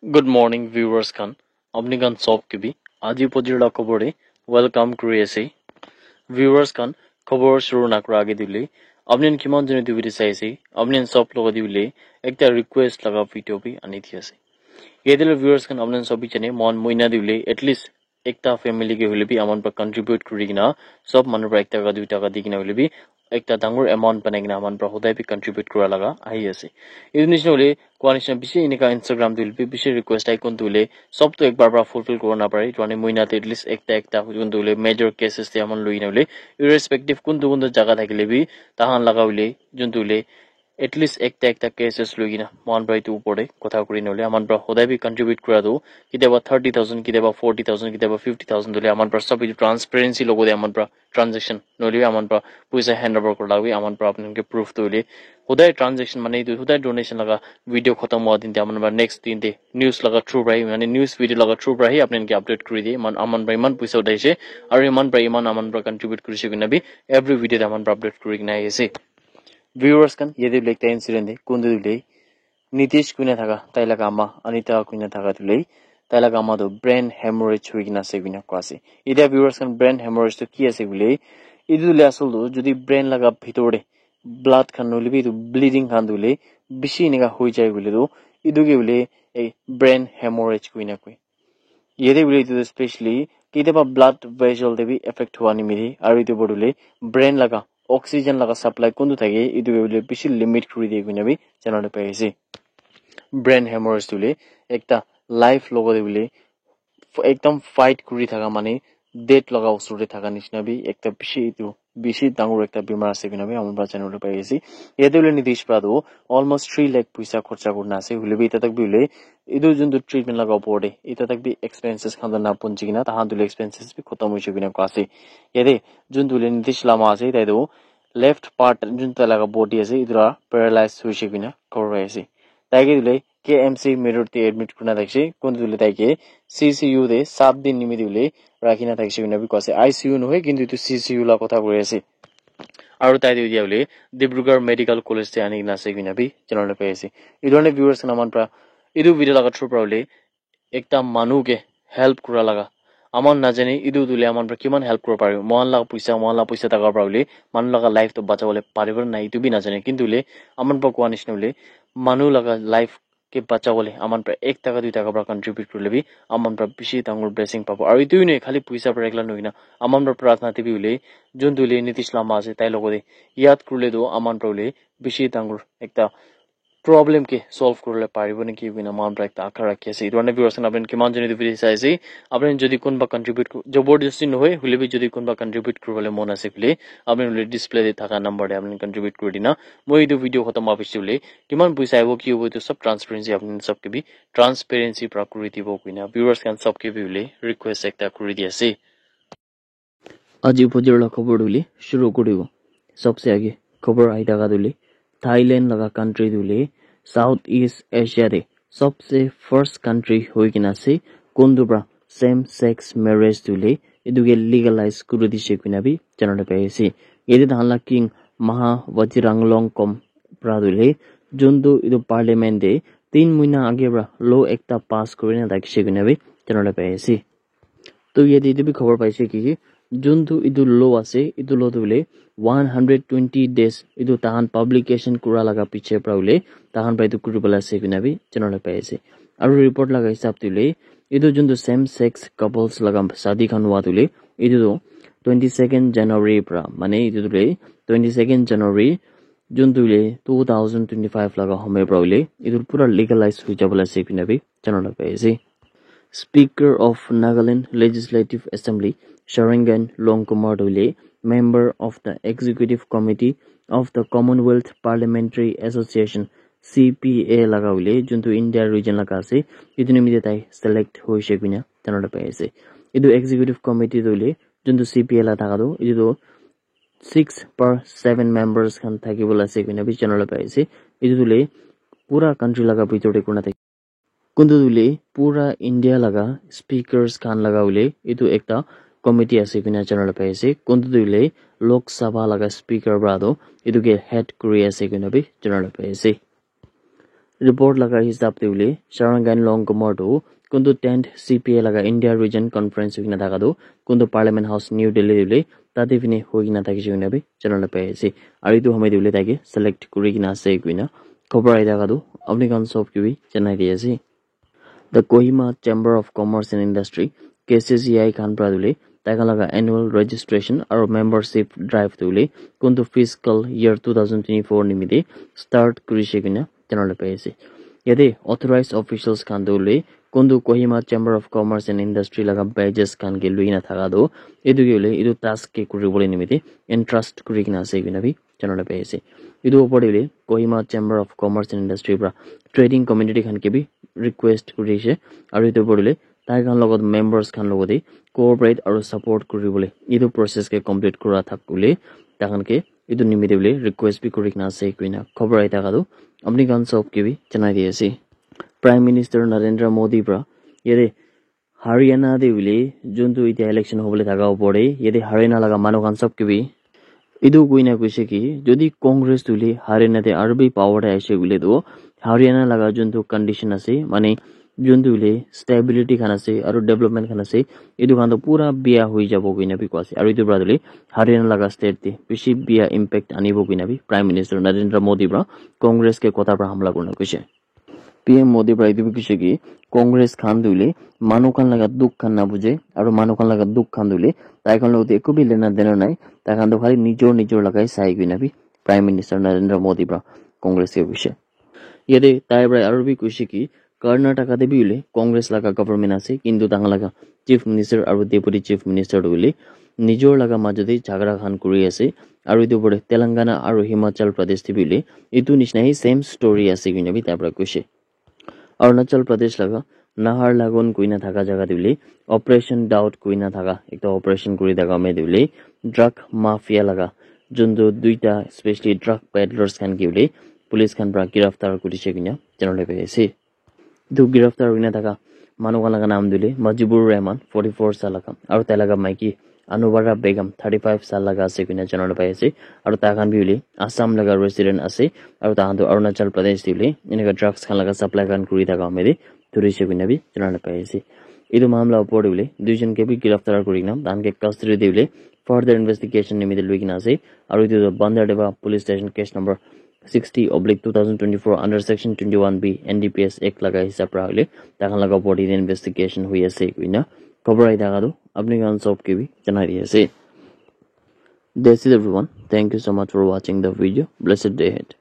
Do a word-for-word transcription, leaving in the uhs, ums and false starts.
Good morning, viewers khan. Apni khan sob ke bi aji pojir la khobor te welcome kuri ase. Viewers khan, khobor shuru na kura age te hoile, apni khan kiman jone etu video sai ase, apni khan sob logot te hoile ekta request laga video bi ani di ase. Yate la viewers khan, apni khan sob bi jane, mohan moina te hoile at least ekta family ke hoile bi aman pra contribute kuri kena, sob manu pra ek taka, dui taka di kena hoile bi ekta dangor amount banai kena aman pra hodai bi contribute kura laga ahi ase. Etu nishina hoile, kua nishina bishi enika Instagram te hoile bi bishi request ahi, kuntu hoile sob tu ekbar pra fulfill kura na pare. Etu karne moina te at least ekta ekta kuntu hoile major cases te aman lui na hoile, irrespective kuntu kuntu jaga thakile bi, tahan laga hoile juntu hoile at least ekta ekta cases lui kena mohan pra etu upor te kotha kuri na hoile, aman pra hodai bi contribute kura tu, ketiaba thirty thousand, ketiaba forty thousand, ketiaba fifty thousand hoile, aman pra sob etu transparency logot te aman pra transaction nohoile bi aman pra poisa hand over kura laga bi aman pra apni khan ke proof tu hoile, hodai transaction mane etu hodai donation laga video khatam hua din te aman pra next din te news laga through pra hi, mane news video laga through pra hi apni khan ke update kuri di, iman aman pra iman poisa uthai se, aru iman pra iman aman pra contribute kuri se koina bi every video te aman pra update kuri kena ahi ase. Viewers khan, yate hoile ekta incident de, kuntu hoile Nitish koina thaka, tai laga ama Anita koina thaka tu hoile, tai laga ama tu brain hemorrhage hoi kena ase koina koi ase. Etia viewers khan, brain hemorrhage tu ki ase koile, etu hoile asol tu jodi brain laga bhitor de blood khan nohoile bi etu bleeding khan tu hoile bishi enika hoi jai koile tu, etu ke hoile brain hemorrhage koina koi. Yate hoile etu specially ketiaba blood vessel te bi affect hua nimite, aru etu opor te hoile brain laga oxygen laga supply kuntu thake, etu ke hoile bishi limit kuri diye koina bi jana le pai ase. Brain hemorrhage tu hoile ekta life logot te hoile ekdam fight kuri thaka mane death laga usor te thaka nishina bi ekta bishi etu bishi dangor ekta bimar ase koina bi aman pra jana le pai ase. Yate hoile Nitish pra tu almost three lakh poisa khorcha kurina ase, hoile bi tate bi hoile etu juntu treatment laga opor te eta tak bi expenses khan toh na punchi kena, tahan tu hoile expenses bi khotom hoise koina koi ase. Yate juntu hoile Nitish Lama ase, tai tu left part juntu tai laga body ase, etu la paralyze hoise koina khobor pai ase. Tai ke hoile K M C Meerut te admit kurina thakise, kuntu hoile tai ke C C U te saat din nimite hoile rakhina thakise koina bi koi ase. I C U nohoi, kintu etu C C U la kotha koi ase. Aru tai tu etia hoile Dibrugarh Medical College te ani kena ase koina bi jana le pai ase. Etu karne viewers khan aman pra etu video laga through pra hoile ekta manu ke help kura laga aman najane, etu tu hoile aman pra kiman help kura paribo. Mohan laga poisa, mohan laga poisa thaka pra hoile manu laga life tu bachabole paribo na nai etu bi najane, kintu hoile aman pra koa nishina hoile manu laga life ke bachabole aman pra ek taka dui taka pra contribute kurile bi aman pra bishi dangor blessing pabo. Aru etu hi nohoi, khali poisa pra ekla nohoi kena aman pra pratna te bi hoile juntu hoile Nitish Lama ase tai logot te yad kurile tu aman pra hoile bishi dangor ekta problem ke solve kurile paribo neki koina aman pra ekta akha rakhi ase. Etu karne viewers khan apni kiman jone etu video sai ase, apni jodi kunba contribute ku-, jabardasti nohoi, hoile bi jodi kunba contribute kuribole mon ase koile, apni hoile display te thaka number te apni contribute kuri dina. Moi etu video khotom hua piche hoile kiman poisa ahibo, ki hobo, etu sob transparency apni sob ke bi transparency pra kuri dibo koina viewers khan sob ke bi hoile request ekta kuri di ase. Aji bujor la khobor tu hoile shuru kuribo. Sobse age khobor ahi thaka tu hoile Thailand laga country tu hoile South East Asia te sobse first country hoi kena ase kuntu pra same sex marriage tu hoile etu ke legalize kuri dise koina bi jana le pai ase. Yate tahan la king Maha Vajiralongkorn pra tu hoile juntu etu parliament te tin muina age pra law ekta pass kuri na thakise koina bi jana le pai ase. To yate etu bi khobor paise ki, ki juntu etu law ase, etu law tu hoile one hundred twenty days etu tahan publication kura laga piche pra hoile tahan pra etu kuri bole ase koina bi jana le pai ase. Aru report laga hisab tu hoile etu juntu same sex couples laga shadi khan hua tu hoile etu tu twenty second January pra, mane etu tu hoile twenty second January juntu hoile two thousand twenty-five laga homoi pra hoile etu pura legalize hoi jabole ase koina bi jana le pai ase. Speaker of Nagaland Legislative Assembly, Sharangan Longkumar tu hoile member of the Executive Committee of the Commonwealth Parliamentary Association, C P A laga hoile juntu India region laga ase, etu nimite tai select hoise koina jana le pai ase. Etu Executive Committee tu hoile juntu C P A la thaka tu etu tu six per seven members khan thaki bole ase koina bi jana le pai ase. Etu tu hoile pura country laga bitor te kurina thaki, kuntu tu hoile pura India laga speakers khan laga hoile etu ekta committee ase koina jana le pai ase. Kuntu tu hoile Lok Sabha laga speaker pra tu etu ke head kuri ase koina bi jana le pai ase. Report laga hisab te hoile Sharangan Long Kumar tu kuntu tenth C P I laga India Region Conference hoikena thaka tu kuntu Parliament House New Delhi te hoile tate fini hoikena thakishe koina bi janabole pai ase. Aru etu hamai te hoile taike select kuri kena ase koina khobor ahi thaka tu apni khan sob ke bi janai di ase. The Kohima Chamber of Commerce and Industry, K C C I khan para hoile tai khan laga annual registration aru membership drive tu hoile kuntu fiscal year two thousand twenty-four nimite start kurishe koina janabole pai ase. Yate authorized officials khan tu hoile kuntu Kohima Chamber of Commerce and Industry laga badges khan ke lui na thaka tu etu ke hoile etu task ke kuribole nimite entrust kuri kena ase koina bi janabole pai ase. Etu opor te hoile Kohima Chamber of Commerce and Industry para trading community khan ke bi request kuri ase aru etu opor te hoile tai khan logot members khan logote cooperate aru support kuribole etu process ke complete kura thak bole tai khan ke etu nimite bole request bi kuri kena ase koina khobor ahi thaka tu apni khan sob ke bi janai di ase. Prime Minister Narendra Modi para yate Haryana te hoile juntu etia election hobole thaka opor te yate Haryana laga manu khan sob ke bi etu koina koise ki jodi Congress tu hoile Haryana te aru bi power te aise koile tu Haryana laga juntu condition ase mane juntu hoile stability khan ase aru development khan ase etu khan tu pura bia hoi jabo koina bi koa ase aru etu para tu hoile Haryana laga state te bishi bia impact anibo koina bi Prime Minister Narendra Modi para Congress ke kotha para hamla kurina koise. P M Modi para etu bi koise ki Congress khan tu hoile manu khan laga dukh khan nabuje aru manu khan laga dukh khan tu hoile tai khan logote eku bi lena dena nai tai khan tu khali nijor nijor lagai sai koina bi Prime Minister Narendra Modi para Congress ke koise. Yate tai para aru bi koise ki Karnataka te bi hoile Congress laga government ase kintu tai khan laga chief minister aru deputy chief minister tu hoile nijor laga majo te jhagara khan kuri ase aru etu opor te Telangana aru Himachal Pradesh te bi hoile etu nishina hi same story ase koina bi tai para koise. Arunachal Pradesh laga Naharlagun koina thaka jaga te hoile Operation Doubt koina thaka ekta operation kuri thaka amai te hoile drug mafia laga juntu duita specially drug peddlers khan ke hoile police khan para giraftar kurishe koina janabole pai ase. Etu giraftar hoina thaka manu khan laga naam tu hoile Majibur Rahman forty four saal laga aru tai laga maiki Anubara Begum thirty five saal laga ase koina janabole pai ase aru tai khan bi hoile Assam laga resident ase aru tai khan tu Arunachal Pradesh te hoile enika drugs khan laga supply khan kuri thaka amai te dhurishe koina bi janabole pai ase. Etu mamla opor te hoile duijon ke bi giraftar kuri kena tai khan ke custody te hoile further investigation nimite lui kena ase aru etu tu Bandardewa police station case number sixty oblique two thousand twenty-four under section twenty-one B N D P S Act laga hisab para hoile tai khan laga opor te investigation hoi ase koina khobor ahi thaka tu apni khan sob ke bi janai di ase. That's it everyone. Thank you so much for watching the video. Blessed day ahead.